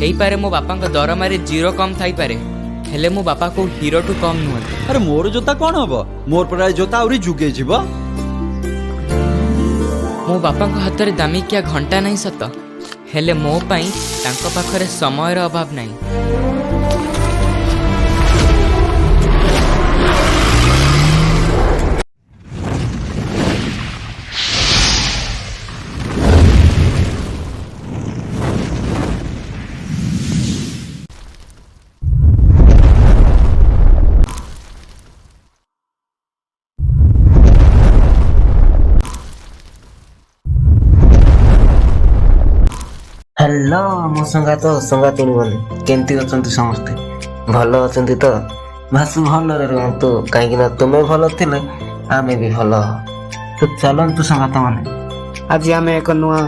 ହେଇପାରେ ମୋ ବାପାଙ୍କ ଦରମାରେ ଜିରୋ କମ୍ ଥାଇପାରେ, ହେଲେ ମୋ ବାପା କୋଉ ହିରୋଠୁ କମ୍ ନୁହନ୍ତି। ଆରେ, ମୋର ଜୋତା କଣ ହବ? ମୋର ପରା ଏ ଜୋତା ଆହୁରି ଯୁଗେ ଯିବ। ମୋ ବାପାଙ୍କ ହାତରେ ଦାମିକିଆ ଘଣ୍ଟା ନାହିଁ ସତ, ହେଲେ ମୋ ପାଇଁ ତାଙ୍କ ପାଖରେ ସମୟର ଅଭାବ ନାହିଁ। ହ୍ୟାଲୋ ମୋ ସଙ୍ଗାତ ସଙ୍ଗାତିଣୀମାନେ, କେମିତି ଅଛନ୍ତି ସମସ୍ତେ? ଭଲ ଅଛନ୍ତି ତ? ବାସ୍, ଭଲରେ ରୁହନ୍ତୁ, କାହିଁକି ନା ତୁମେ ଭଲ ଥିଲେ ଆମେ ବି ଭଲ। ତ ଚାଲନ୍ତୁ ସଙ୍ଗାତ ମାନେ, ଆଜି ଆମେ ଏକ ନୂଆ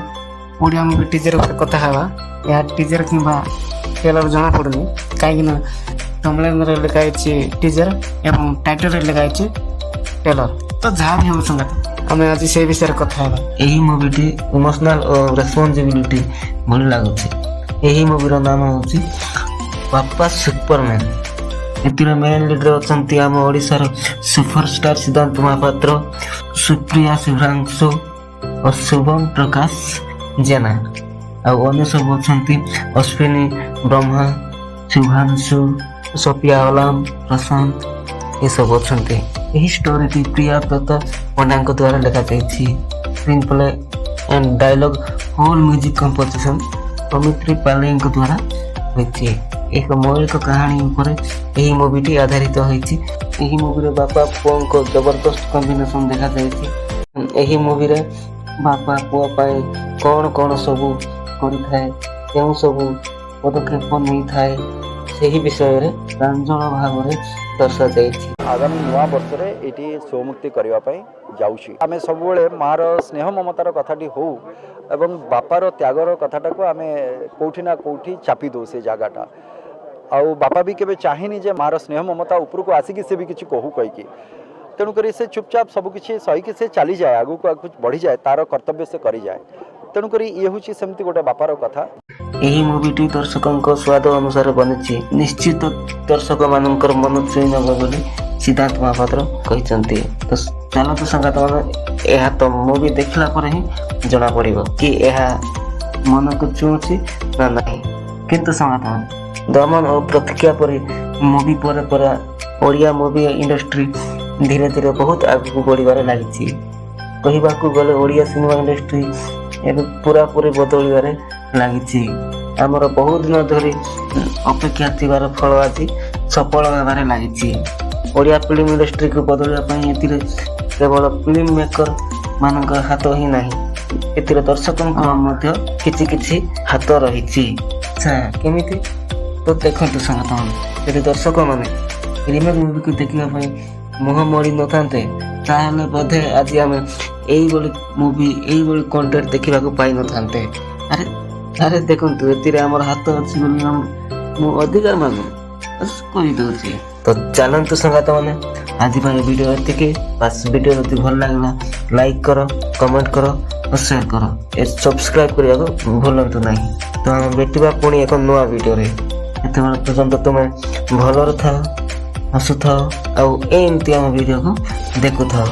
ଓଡ଼ିଆ ମୁଭି ଟିଜର ଉପରେ କଥା ହେବା। ଏହା ଟିଜର କିମ୍ବା ଟ୍ରେଲର ଜଣାପଡ଼ୁନି, କାହିଁକିନା ଥମ୍ବନେଲରେ ଲେଖା ହେଇଛି ଟିଜର ଏବଂ ଟାଇଟଲରେ ଲେଖା ହେଇଛି ଟ୍ରେଲର। ତ ଯାହା ବି ହେଉ ସଙ୍ଗାତ, ଆମେ ଆଜି ସେଇ ବିଷୟରେ କଥା ହେବା। ଏହି ମୁଭିଟି ଇମୋସନାଲ ଓ ରେସ୍ପନ୍ସିବିଲିଟି ଭଳି ଲାଗୁଛି। ଏହି ମୁଭିର ନାମ ହେଉଛି ବାପା ସୁପରମ୍ୟାନ। ଏଥିରେ ମେନ୍ ଲିଡ୍ରେ ଅଛନ୍ତି ଆମ ଓଡ଼ିଶାର ସୁପରଷ୍ଟାର ସିଦ୍ଧାନ୍ତ ମହାପାତ୍ର, ସୁପ୍ରିୟା ଶୁଭ୍ରାଂଶୁ ଓ ଶୁଭମ ପ୍ରକାଶ ଜେନା। ଆଉ ଅନ୍ୟ ସବୁ ଅଛନ୍ତି ଅଶ୍ୱିନୀ ବ୍ରହ୍ମା, ଶୁଭାଂଶୁ, ସୋଫିଆ ଅଲାମ, ପ୍ରଶାନ୍ତ, ଏସବୁ ଅଛନ୍ତି। ଏହି ଷ୍ଟୋରିଟି ପ୍ରିୟାବ୍ରତ ପଣ୍ଡାଙ୍କ ଦ୍ୱାରା ଲେଖାଯାଇଛି। Screen play and dialogue, whole music composition Soumitri ପାଲେଇଙ୍କ ଦ୍ୱାରା ହୋଇଛି। ଏକ ମୌଳିକ କାହାଣୀ ଉପରେ ଏହି ମୁଭିଟି ଆଧାରିତ ହୋଇଛି। ଏହି ମୁଭିରେ ବାପା ପୁଅଙ୍କ ଜବରଦସ୍ତ କମ୍ବିନେସନ ଦେଖାଯାଇଛି। ଏହି ମୁଭିରେ ବାପା ପୁଅ ପାଇଁ କ'ଣ କ'ଣ ସବୁ କରିଥାଏ, କେଉଁ ସବୁ ପଦକ୍ଷେପ ନେଇଥାଏ, ସେହି ବିଷୟରେ ପ୍ରାଞ୍ଜଳ ଭାବରେ ଦର୍ଶାଯାଇଛି। ଆଗାମୀ ନୂଆ ବର୍ଷରେ ଏଇଠି ଶୋମୁକ୍ତି କରିବା ପାଇଁ ଯାଉଛି। ଆମେ ସବୁବେଳେ ମାଆର ସ୍ନେହ ମମତାର କଥାଟି ହଉ ଏବଂ ବାପାର ତ୍ୟାଗର କଥାଟାକୁ ଆମେ କେଉଁଠି ନା କେଉଁଠି ଚାପି ଦେଉ ସେ ଜାଗାଟା। ଆଉ ବାପା ବି କେବେ ଚାହେଁନି ଯେ ମାଆର ସ୍ନେହ ମମତା ଉପରକୁ ଆସିକି ସେ ବି କିଛି କହୁ କହିକି। ତେଣୁକରି ସେ ଚୁପଚାପ ସବୁକିଛି ସହିକି ସେ ଚାଲିଯାଏ, ଆଗକୁ ଆଗକୁ ବଢ଼ିଯାଏ, ତାର କର୍ତ୍ତବ୍ୟ ସେ କରିଯାଏ। ତେଣୁକରି ଇଏ ହେଉଛି ସେମିତି ଗୋଟେ ବାପାର କଥା। ଏହି ମୁଭିଟି ଦର୍ଶକଙ୍କ ସ୍ୱାଦ ଅନୁସାରେ ବନିଛି, ନିଶ୍ଚିତ ଦର୍ଶକମାନଙ୍କର ମନ ଛୁଇଁ ନେବ ବୋଲି ସିଦ୍ଧାନ୍ତ ମହାପାତ୍ର କହିଛନ୍ତି। ତ ଚାଲନ୍ତୁ ସଙ୍ଗାତମାନେ, ଏହା ତ ମୁଭି ଦେଖିଲା ପରେ ହିଁ ଜଣାପଡ଼ିବ କି ଏହା ମନକୁ ଛୁଉଁଛି ନା ନାହିଁ। କିନ୍ତୁ ସଙ୍ଗାତମାନେ, ଦମନ ଓ ପ୍ରତୀକ୍ଷା ପରି ମୁଭି ପରେ ପରେ ଓଡ଼ିଆ ମୁଭି ଇଣ୍ଡଷ୍ଟ୍ରି ଧୀରେ ଧୀରେ ବହୁତ ଆଗକୁ ବଢ଼ିବାରେ ଲାଗିଛି। କହିବାକୁ ଗଲେ ଓଡ଼ିଆ ସିନେମା ଇଣ୍ଡଷ୍ଟ୍ରି ଏବେ ପୁରାପୁରି ବଦଳିବାରେ ଲାଗିଛି। ଆମର ବହୁତ ଦିନ ଧରି ଅପେକ୍ଷା ଥିବାର ଫଳ ଆଜି ସଫଳ ହେବାରେ ଲାଗିଛି। ଓଡ଼ିଆ ଫିଲ୍ମ ଇଣ୍ଡଷ୍ଟ୍ରିକୁ ବଦଳିବା ପାଇଁ ଏଥିରେ କେବଳ ଫିଲ୍ମ ମେକର ମାନଙ୍କର ହାତ ହିଁ ନାହିଁ, ଏଥିରେ ଦର୍ଶକଙ୍କ ମଧ୍ୟ କିଛି କିଛି ହାତ ରହିଛି। ଆଚ୍ଛା, କେମିତି? ତ ଦେଖନ୍ତୁ ସଙ୍ଗାତମାନେ, ଯଦି ଦର୍ଶକମାନେ ରିମେକ୍ ମୁଭିକୁ ଦେଖିବା ପାଇଁ ମୁହଁ ମୋଡ଼ି ନଥାନ୍ତେ, ତାହେଲେ ବୋଧେ ଆଜି ଆମେ ଏଇଭଳି ମୁଭି, ଏଇଭଳି କଣ୍ଟେଣ୍ଟ ଦେଖିବାକୁ ପାଇନଥାନ୍ତେ। ଆରେ ଆରେ, ଦେଖନ୍ତୁ, ଏଥିରେ ଆମର ହାତ ଅଛି ବୋଲି ମୁଁ ଅଧିକାର ମାଗୁ କହିଦେଉଛି। ତ ଚାଲନ୍ତୁ ସଙ୍ଗାତ ମାନେ, ଆଜି ପାଇଁ ଭିଡ଼ିଓ ଏତିକି ବାସ୍। ଭିଡ଼ିଓ ଯଦି ଭଲ ଲାଗିଲା, ଲାଇକ୍ କର, କମେଣ୍ଟ କର ଓ ସେୟାର କର। ଏ ସବସ୍କ୍ରାଇବ୍ କରିବାକୁ ଭୁଲନ୍ତୁ ନାହିଁ। ତ ଆମେ ଭେଟିବା ପୁଣି ଏକ ନୂଆ ଭିଡ଼ିଓରେ। ସେତେବେଳେ ପର୍ଯ୍ୟନ୍ତ ତୁମେ ଭଲରେ ଥାଅ, ହସୁଥାଅ ଆଉ ଏମିତି ଆମ ଭିଡ଼ିଓକୁ ଦେଖୁଥାଅ।